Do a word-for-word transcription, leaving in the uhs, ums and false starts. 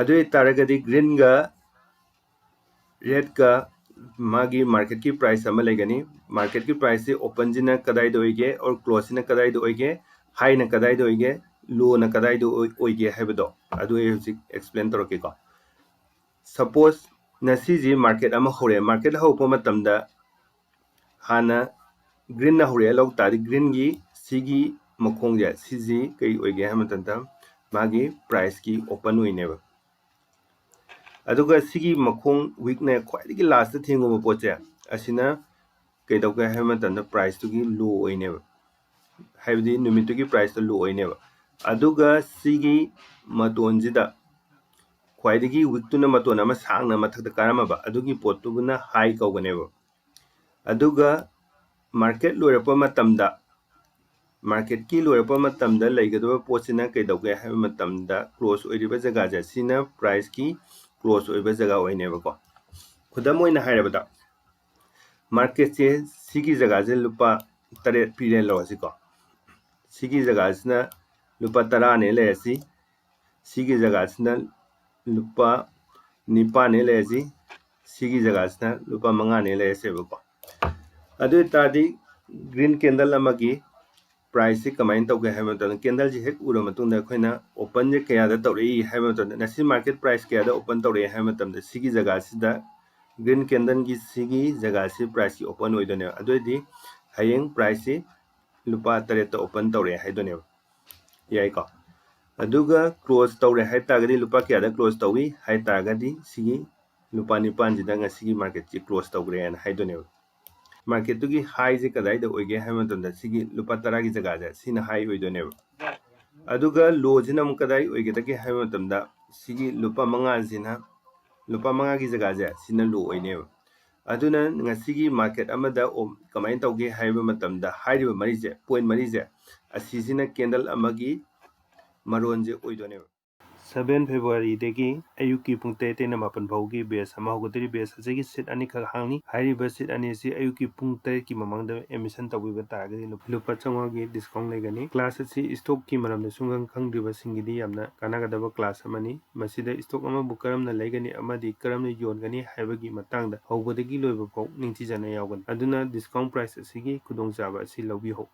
ꯑꯗꯨ ꯑꯣꯏꯇꯥꯔꯒꯗꯤ greenꯒ redꯀ ꯃꯥꯒꯤ marketꯀꯤ price ꯑꯃ ꯂꯩꯒꯅꯤ꯫ Marketꯀꯤ priceꯁꯤ openꯁꯤꯅ ꯀꯗꯥꯏꯗ ꯑꯣꯏꯒꯦ or closeꯁꯤꯅ ꯀꯗꯥꯏꯗ ꯑꯣꯏꯒꯦ, highꯅ ꯀꯗꯥꯏꯗ ꯑꯣꯏꯒꯦ, lowꯅ ꯀꯗꯥꯏꯗ ꯑꯣꯏ- ꯑꯣꯏꯒꯦ ꯍꯥꯏꯕꯗꯣ ꯑꯗꯨ ꯑꯩ ꯍꯧꯖꯤꯛ explain ꯇꯧꯔꯛꯀꯦꯀꯣ꯫ Suppose ꯉꯁꯤꯁꯤ market ꯑꯃ ꯍꯧꯔꯛꯑꯦ, market ꯍꯧꯔꯛꯄ ꯃꯇꯝꯗ ꯍꯥꯟꯅ greenꯅ ꯍꯧꯔꯛꯑꯦ ꯂꯧ ꯇꯥꯔꯗꯤ greenꯒꯤ ꯁꯤꯒꯤ ꯃꯈꯣꯡꯁꯦ ꯁꯤꯁꯤ ꯀꯩ ꯑꯣꯏꯒꯦ ꯍꯥꯏꯕ ꯃꯇꯝꯗ ꯃꯥꯒꯤ priceꯀꯤ open ꯑꯣꯏꯅꯦꯕ꯫ ꯑꯗꯨꯒ ꯁꯤꯒꯤ ꯃꯈꯣꯡ wickꯅ ꯈ꯭ꯋꯥꯏꯗꯒꯤ lastꯇ ꯊꯦꯡꯉꯨꯕ ꯄꯣꯠꯁꯦ ꯑꯁꯤꯅ ꯀꯩꯗꯧꯒꯦ ꯍꯥꯏꯕ ꯃꯇꯝꯗ priceꯇꯨꯒꯤ low ꯑꯣꯏꯅꯦꯕ, ꯍꯥꯏꯕꯗꯤ ꯅꯨꯃꯤꯠꯇꯨꯒꯤ priceꯇꯣ low ꯑꯣꯏꯅꯦꯕ꯫ ꯑꯗꯨꯒ ꯁꯤꯒꯤ ꯃꯇꯣꯟꯁꯤꯗ ꯈ꯭ꯋꯥꯏꯗꯒꯤ wickꯇꯨꯅ ꯃꯇꯣꯟ ꯑꯃ ꯁꯥꯡꯅ ꯃꯊꯛꯇ ꯀꯥꯔꯝꯃꯕ ꯑꯗꯨꯒꯤ ꯄꯣꯠꯇꯨꯕꯨꯅ high ꯀꯧꯒꯅꯦꯕ꯫ ꯑꯗꯨꯒ market ꯂꯣꯏꯔꯛꯄ ꯃꯇꯝꯗ marketꯀꯤ ꯂꯣꯏꯔꯛꯄ ꯃꯇꯝꯗ ꯂꯩꯒꯗꯕ ꯄꯣꯠꯁꯤꯅ ꯀꯩꯗꯧꯒꯦ ꯍꯥꯏꯕ ꯃꯇꯝꯗ close ꯑꯣꯏꯔꯤꯕ ꯖꯒꯥꯁꯦ ꯁꯤꯅ priceꯀꯤ close ꯑꯣꯏꯕ ꯖꯒꯥ ꯑꯣꯏꯅꯦꯕꯀꯣ꯫ ꯈꯨꯗꯝ ꯑꯣꯏꯅ ꯍꯥꯏꯔꯕꯗ marketꯁꯦ ꯁꯤꯒꯤ ꯖꯒꯥꯁꯦ ꯂꯨꯄꯥ ꯇꯔꯦꯠ ꯄꯤꯔꯦ ꯂꯧꯔꯁꯤꯀꯣ꯫ ꯁꯤꯒꯤ ꯖꯒꯥꯁꯤꯅ ꯂꯨꯄꯥ ꯇꯔꯥꯅꯦ ꯂꯩꯔꯁꯤ, ꯁꯤꯒꯤ ꯖꯒꯥꯁꯤꯅ ꯂꯨꯄꯥ ꯅꯤꯄꯥꯟꯅꯦ ꯂꯩꯔꯁꯤ, ꯁꯤꯒꯤ ꯖꯒꯥꯁꯤꯅ ꯂꯨꯄꯥ ꯃꯉꯥꯅꯦ ꯂꯩꯔꯁꯦꯕꯀꯣ꯫ ꯑꯗꯨ ꯑꯣꯏꯇꯥꯔꯗꯤ green candle ꯑꯃꯒꯤ priceꯁꯤ ꯀꯃꯥꯏꯅ ꯇꯧꯒꯦ ꯍꯥꯏꯕ ꯃꯇꯝꯗ candleꯁꯤ ꯍꯦꯛ ꯎꯔ ꯃꯇꯨꯡꯗ ꯑꯩꯈꯣꯏꯅ openꯁꯦ ꯀꯌꯥꯗ ꯇꯧꯔꯛꯏ ꯍꯥꯏꯕ ꯃꯇꯝꯗ ꯉꯁꯤ market price ꯀꯌꯥꯗ open ꯇꯧꯔꯛꯑꯦ ꯍꯥꯏꯕ ꯃꯇꯝꯗ ꯁꯤꯒꯤ ꯖꯒꯥꯁꯤꯗ green candleꯒꯤ ꯁꯤꯒꯤ ꯖꯒꯥꯁꯤ priceꯀꯤ open ꯑꯣꯏꯗꯣꯏꯅꯦꯕ꯫ ꯑꯗꯨ ꯑꯣꯏꯔꯗꯤ ꯍꯌꯦꯡ priceꯁꯤ ꯂꯨꯄꯥ ꯇꯔꯦꯠꯇ open ꯇꯧꯔꯛꯑꯦ ꯍꯥꯏꯗꯣꯏꯅꯦꯕ꯫ ꯌꯥꯏꯀꯣ? ꯑꯗꯨꯒ close ꯇꯧꯔꯦ ꯍꯥꯏ ꯇꯥꯔꯒꯗꯤ ꯂꯨꯄꯥ ꯀꯌꯥꯗ close ꯇꯧꯏ ꯍꯥꯏ ꯇꯥꯔꯒꯗꯤ ꯁꯤꯒꯤ ꯂꯨꯄꯥ ꯅꯤꯄꯥꯟꯁꯤꯗ ꯉꯁꯤꯒꯤ marketꯁꯤ close ꯇꯧꯈ꯭ꯔꯦꯅ ꯍꯥꯏꯗꯣꯏꯅꯦꯕ꯫ Marketꯇꯨꯒꯤ highꯁꯦ ꯀꯗꯥꯏꯗ ꯑꯣꯏꯒꯦ ꯍꯥꯏꯕ ꯃꯇꯝꯗ ꯁꯤꯒꯤ ꯂꯨꯄꯥ ꯇꯔꯥꯒꯤ ꯖꯒꯥꯁꯦ ꯁꯤꯅ high ꯑꯣꯏꯗꯣꯏꯅꯦꯕ꯫ ꯑꯗꯨꯒ lowꯁꯤꯅ ꯑꯃꯨꯛ ꯀꯗꯥꯏ ꯑꯣꯏꯒꯗꯒꯦ ꯍꯥꯏꯕ ꯃꯇꯝꯗ ꯁꯤꯒꯤ ꯂꯨꯄꯥ ꯃꯉꯥꯁꯤꯅ, ꯂꯨꯄꯥ ꯃꯉꯥꯒꯤ ꯖꯒꯥꯁꯦ ꯁꯤꯅ low ꯑꯣꯏꯅꯦꯕ꯫ ꯑꯗꯨꯅ ꯉꯁꯤꯒꯤ market ꯑꯃꯗ ꯑꯣ- ꯀꯃꯥꯏꯅ ꯇꯧꯒꯦ ꯍꯥꯏꯕ ꯃꯇꯝꯗ ꯍꯥꯏꯔꯤꯕ ꯃꯔꯤꯁꯦ, point ꯃꯔꯤꯁꯦ ꯑꯁꯤꯁꯤꯅ candle ꯑꯃꯒꯤ ꯃꯔꯣꯟꯁꯦ ꯑꯣꯏꯗꯣꯏꯅꯦꯕ꯫ ꯁꯚꯦꯟ ꯐꯦꯕ꯭ꯔꯨꯋꯥꯔꯤꯗꯒꯤ ꯑꯌꯨꯛꯀꯤ ꯄꯨꯡ ꯇꯔꯦꯠꯇꯩꯅ ꯃꯥꯄꯟ ꯐꯥꯎꯒꯤ batch ꯑꯃ ꯍꯧꯒꯗꯣꯔꯤ꯫ Batch ꯑꯁꯤꯒꯤ seat ꯑꯅꯤꯈꯛ ꯍꯥꯡꯂꯤ꯫ ꯍꯥꯏꯔꯤꯕ seat ꯑꯅꯤ ꯑꯁꯤ ꯑꯌꯨꯛꯀꯤ ꯄꯨꯡ ꯇꯔꯦꯠꯀꯤ ꯃꯃꯥꯡꯗ admission ꯇꯧꯕꯤꯕ ꯇꯥꯔꯒꯗꯤ ꯂꯨꯄꯥ ꯆꯥꯝꯃꯉꯥꯒꯤ discount ꯂꯩꯒꯅꯤ꯫ Class ꯑꯁꯤ stockꯀꯤ ꯃꯔꯝꯗ ꯁꯨꯡꯈꯪ ꯈꯪꯗ꯭ꯔꯤꯕꯁꯤꯡꯒꯤꯗꯤ ꯌꯥꯝꯅ ꯀꯥꯟꯅꯒꯗꯕ class ꯑꯃꯅꯤ꯫ ꯃꯁꯤꯗ stock ꯑꯃꯕꯨ ꯀꯔꯝꯅ ꯂꯩꯒꯅꯤ ꯑꯃꯗꯤ ꯀꯔꯝꯅ ꯌꯣꯟꯒꯅꯤ ꯍꯥꯏꯕꯒꯤ ꯃꯇꯥꯡꯗ ꯍꯧꯕꯗꯒꯤ ꯂꯣꯏꯕ ꯐꯥꯎ ꯅꯤꯡꯊꯤꯖꯅ ꯌꯥꯎꯒꯅꯤ꯫ ꯑꯗꯨꯅ discount price ꯑꯁꯤꯒꯤ ꯈꯨꯗꯣꯡꯆꯥꯕ ꯑꯁꯤ ꯂꯧꯕꯤꯍꯧ꯫